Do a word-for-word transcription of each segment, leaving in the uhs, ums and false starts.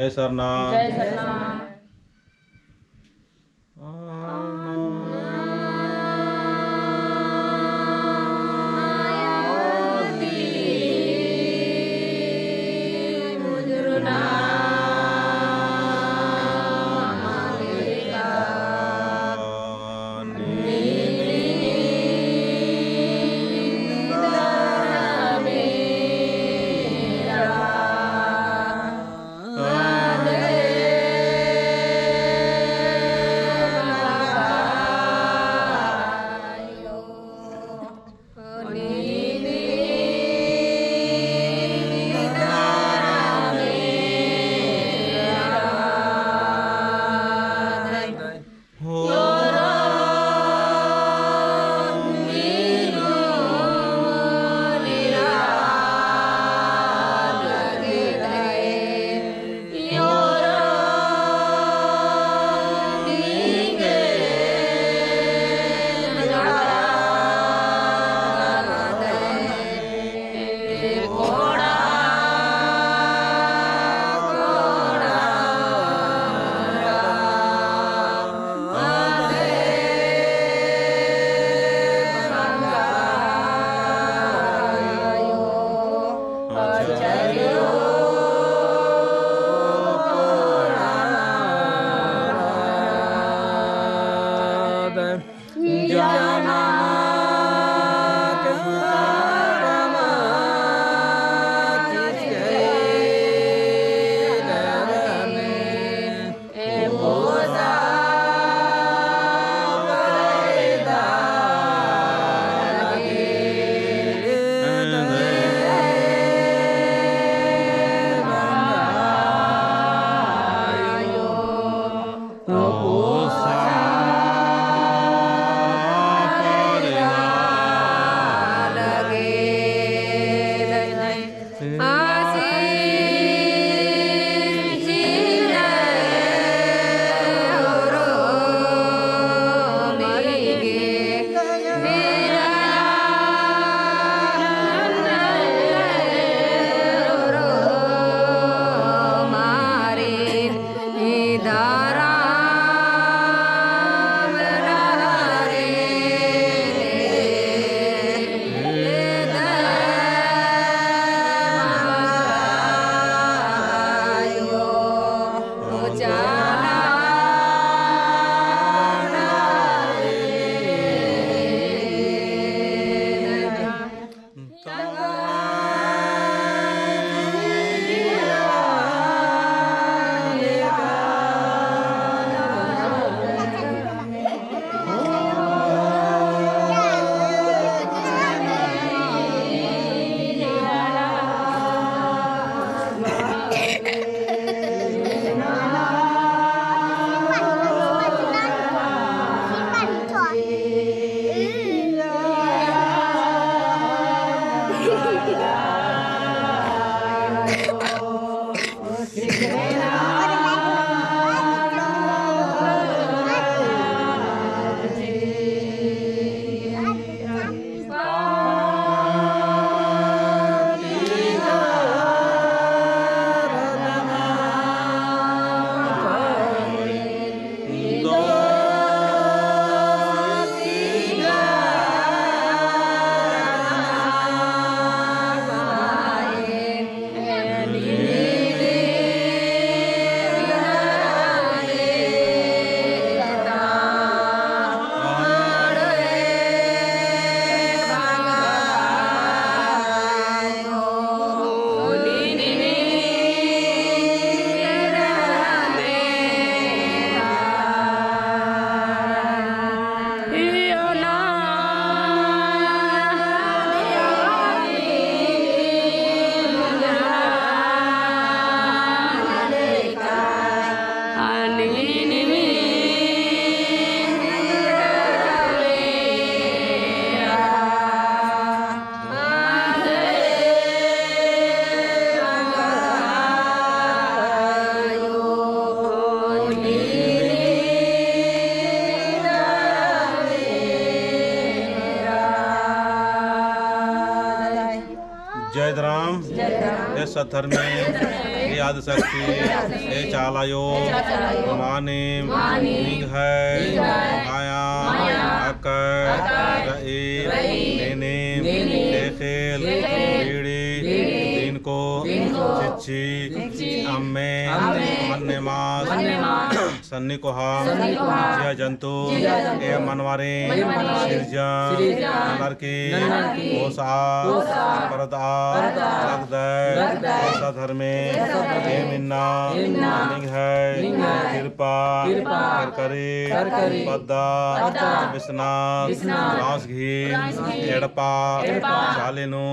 जय सरना। जय सरना। जय धरम। जय धरम। हे सत धर्मी, हे आदि शक्ति, हे चाला आयो, मानिम निंग्है माया अक्कर रई, नीनिम ख़ेख़ेल बीड़ी दिनको चिच्ची अम्मे मन्नेमास। सन्नी कोहा जिया जंतु एम मनवारिन सिरजन ननर की ओसा परदा लगदय। ओसा धर्मे एम इन्ना निंग्है किरपा करकरी पद्दा बिसनाथ रास घी एड़पा चाली नू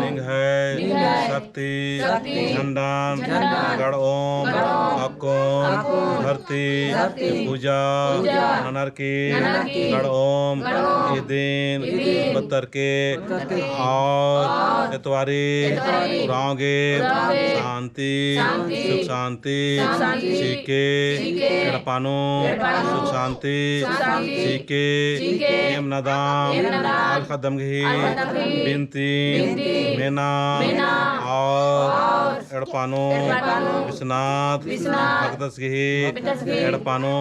निंग्है शक्ति झंडन गड़ओम। अक्कुन धरती पूजा ननर की गड़ओम। इदिन बत्तर के और एतवारी उराँव गे शांति, सुख शांति चिके, एड़पा नू सुख शांति चिके। एम नदम आल ख़द्दम गही बिनती मेना और एड़पा नू बिसनाथ भगतस गही एड़पा नू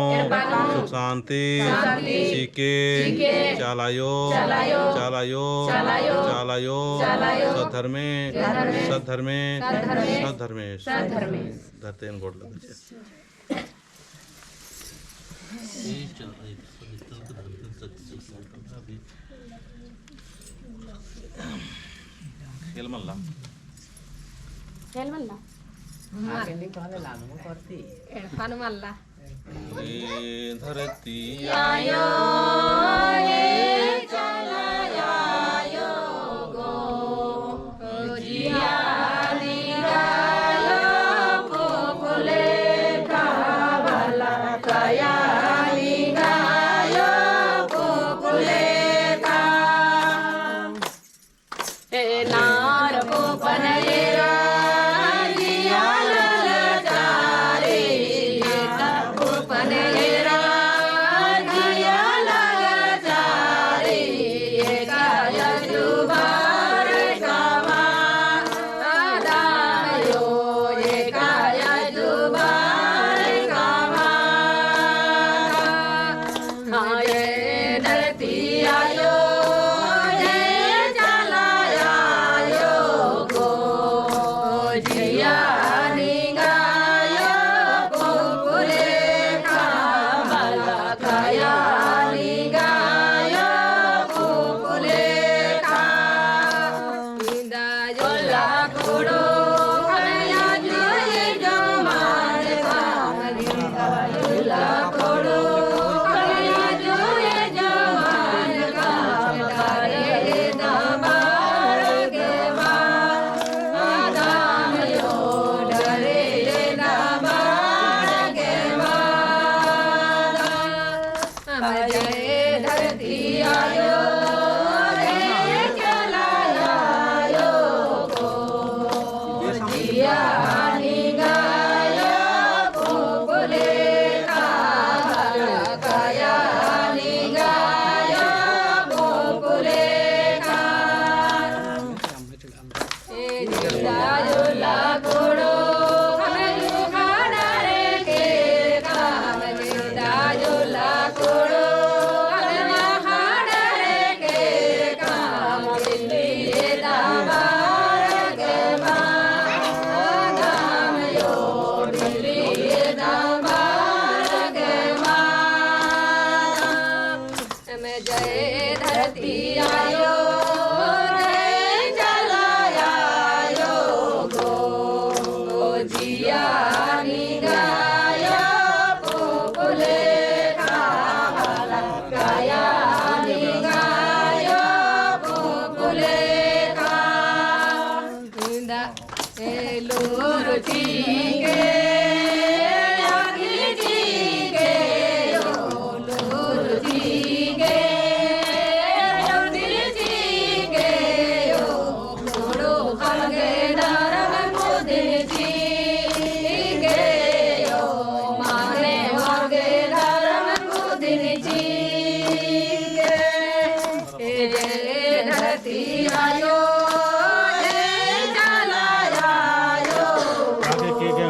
सुख शांति चिके। चाला आयो, चाला आयो, चाला आयो, सत धर्मे, सत धर्मे, सत धर्मे। धरती एन गोड़ लगे। खेल मल्ला। खेल मल्ला। एड़पा नू मल्ला। ए धरती आयो, ए चाला आयो गो, जिया निंग्है आयो कुकुले खा बला, कया निंग्है आयो कुकुले खा। ए नार को पनयेरा जिया ललचारी, ए नार को पनयेरा जिया ललचारी।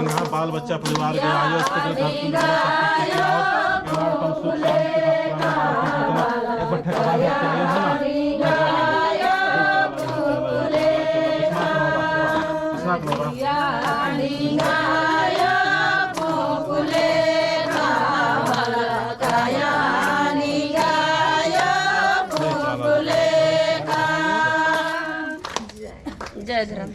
यहाँ बाल बच्चा परिवार के आयो, इसके लिए धरती में बड़ा सब कुछ किया और परिवार पर सुख शांति का प्राण एक बट्ठे का बात करते आयो है ना। जय धर्म।